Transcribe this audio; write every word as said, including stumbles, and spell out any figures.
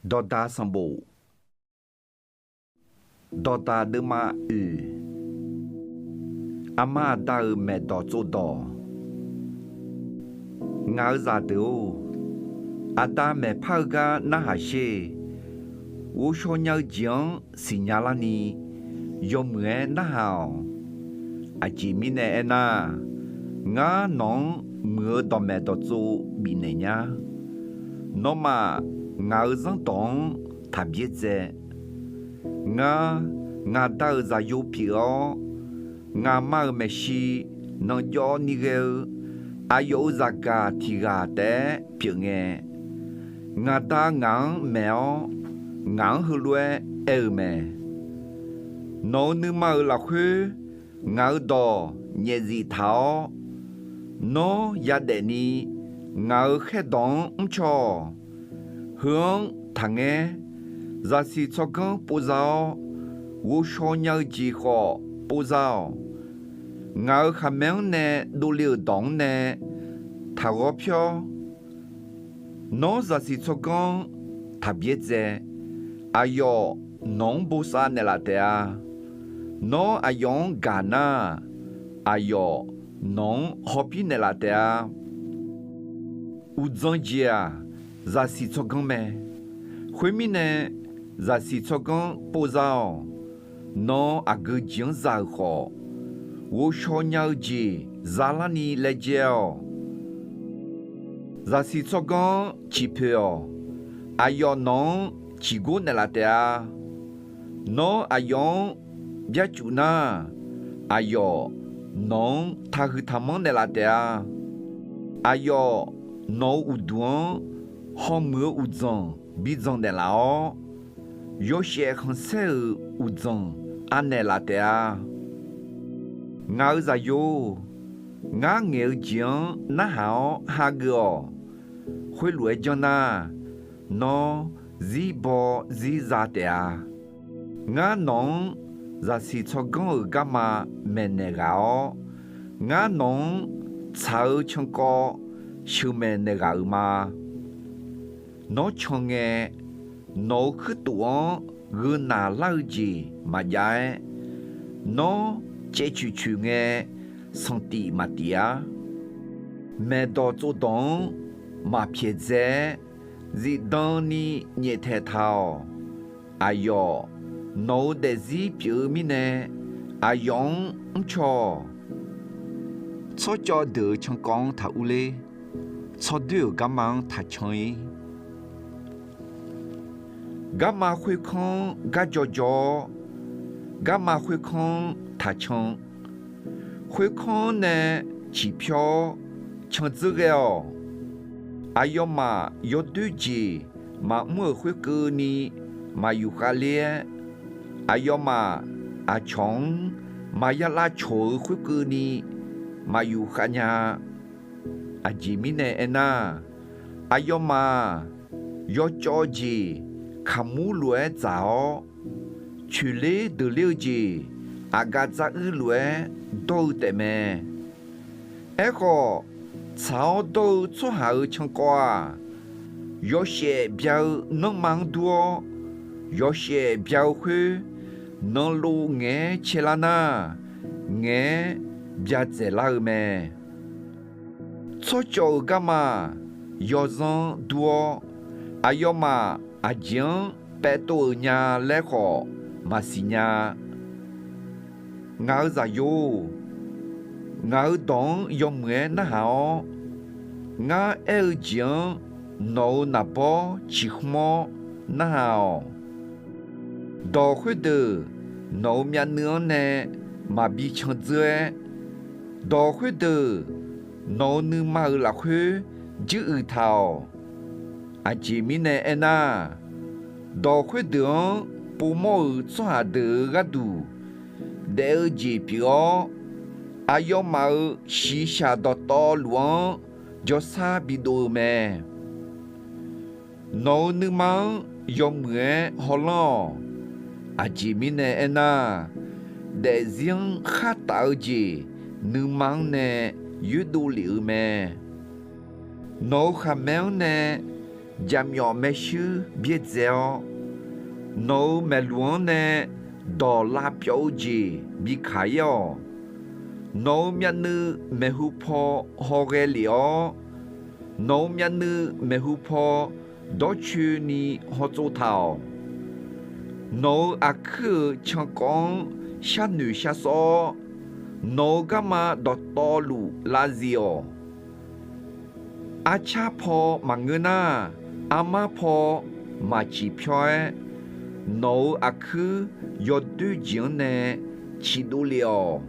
Dawqdaq sanqbof. Dawqdaq deuvma oeq. Aqma aqda-euq maeqdawq tsovdawq. Ngaq-euq zaqdeuq-or, aqda maeqpar-eu gar narhaq sher. Ghovshaw nya-eu jeq-anr siqnya larni, yawmuiq-aer narhaq-awq. Aqjeq mirnae aernar, ngar nawq-anr muiq-eu dawqmaeq dawqtsov bifnaeq nya. Nawmaf, ngaq-euq zanrdawq-anr taq byaerdzae. Ngar, ngaq Da-euq zaqyo pyeuf-awr, ngaq Ma-euq maeqshi nanjawv ni ghae-eu aqyawf-euq zaqgaq tiq ghaq taef-aer pyeufngae, ngaq Da ngaq-anr maeq-awr, ngaq-anr heulof-aer aer-eu mae. Nawq-euq nuima-euq lafkhoer ngaq-euq dawq nyaefzif taq-awr, nawr yadaef ni ngaq-euq khaerdawq-anr mrcaw-awq. Heu-anr taqngaer. Zaqsiq tsawrganr pov za-awr, ghovshaw nya-eu jeq khawf pov za-awq. Ngaq-euq khaqmae-anr nae dovle-euq dawq-anr nae taqghawr pyawr. Nawr zaqsiq tsawrganr-anr taq byaerdzae. Aqyawf nawq-anr bosav naeqlaf taef-a. Nawr aqyawf-anr gaq nar, aqyawf nawq-anr hawpir naeqlaf taef-a. Uqdzan jeq-aq, zaqsiq tsawrganr mae. Khoermirnae, zaqsiq tsawrganr pov za-awq. Nawr aqgeu jeq-anr za-euq khawf, ghovshaw nya-eu jeq zalarni laejae-awq. Zaqsiq tsawrganr-anr ciqpoeq-awq. Aqyawf nawq-anr ciqgor naeqlaf taef-a. Nawr aqyawf-anr byarcuf nar, aqyawf nawq-anr taqhuiq taqmanr naeqlaf taef-a. Aqyawf nawq-euq uqduq-anr hawmuiq-eu uqdzanq bi dzanq naeqlaf-awr, yawshaef khanqsaer-euq uqdzanq anaeq laf taef-a. Ngaq-euq zaqyo-or, ngar ngaeq-eu jeq-anr narhaq-awr hageuf-awq. Khoerlof-aer janr nar, nawr zirbaw zirza taef-a. Ngar nawq-anr zaqsiq tsawrganr-euq garma maeqnaeq ghaq-awr, ngar nawq-anr tsaq-eu cankawv sheuqmaeq naeq ghaq-euq ma. Nawr can ngae, nawq-euq kuirtof-anr gheu naq lar-eu jeq maqjav-aer, nawr caevcoeq coeq ngae, sanqtif maqtif-ar. Maeqdawq tsovdawq-anr maq pyaeqdzae-aer, zifdan ni nyaeftaeq taq-awq. Aqyawf nawq-euq daefzir pyeuf-eu mirnae, aqyawf-anr mrcaw-awq. Tsawrcawv deuq-euq cankawv-anr taq urler. Tsawrdoer-euq garma-anr taq can-ir. Garma khoerkanr-anr gar jaw jaw-awr, garma khoerkanr-anr taq can. Khoerkanr-anr nae ciqpyawr-awr candzeur ghae-awq. Aqyawfmaf yawdoer jeq maqmr-euq khoerkeuvni maq yufkhav ler-aer, aqyawfmaf aqcawq-anr maqya lavcawq-eu khoerkeuvni maq yufkhav nya-a. Aqjeq mirnae aernar, aqyawfmaf-aq, yawcawv jeq kaqmur lof-aer dzaq-awr, coeqler deuqler-eu jeq aqgaf dzaruir lof-aer dawr-eu taefmae. Aerkhawf, tsaq-awr dawr-eu tsawrhaq-euq cankawv-aq, yawshaef bya-eu nanrma-anr dur-awr, yawshaef bya-eu khoer nanlov ngaeq-aer caelar nar, ngaeq-aer byadzaeq lar-eu mae. Tsawrcawv-euq garma-aq, yawzanr dur-awr, aqyawfmaf aqjeq-anr paev tov-euq nya laer khawf maqsiq nya-a. Ngaq-euq zaqyo-or, ngaq-euq dawq-anr yawmuiq-aer narhaq-awr, ngar aer-eu jeq-anr nawq-euq naqbawr ciqkhmr-awr narhaq-awq. Dawq khoerdeuq nawq-euq myavnuiv-anr nae maqbi candzeur-aer, dawq khoerdeuq nawq-euq nuima-euq lafkhoer juiruiq taq-awq. Aqjeq mirnae aernar, dawq khoerdeuq-anr povmawr-euq tsawrhaq deuq-euq gharduq daef-eu jeq pyeuf-awr, aqyawfmaf-euq shiqshaq dawqtawvluf-anr jawrshar bidov-eu mae. Nawq-euq nuima-anr yawmuiq-aer hawlanr-awq. Aqjeq mirnae aernar, daefzir-anr khar taf-eu jeq nuima-anr nae yoerdov lef-eu mae. Nawq-euq khaqmae-anr nae jaqmyawf maershuir byaerdzae-awr, nawq-euq maeqluq-anr nae dawq lavpyawv-eu jeq bi kaq-ir-awq. Nawq-euq myavnuiv maeqhu paw hawghae lef-awr, nawq-euq myavnuiv maeqhu paw dawrcoeni hawtsov taq-awq. Nawq-euq aqkuir-euq cankawv-anr sharnoeq sharsawr-awr, nawq-euq garma dawqtawvluf lavzif-awq. Arcar paw maqngeur nar, armar paw maq ciqpyawr-aer, nawq-euq aqkuir yawdoer jeq-anr nae ciqdov lef-awq.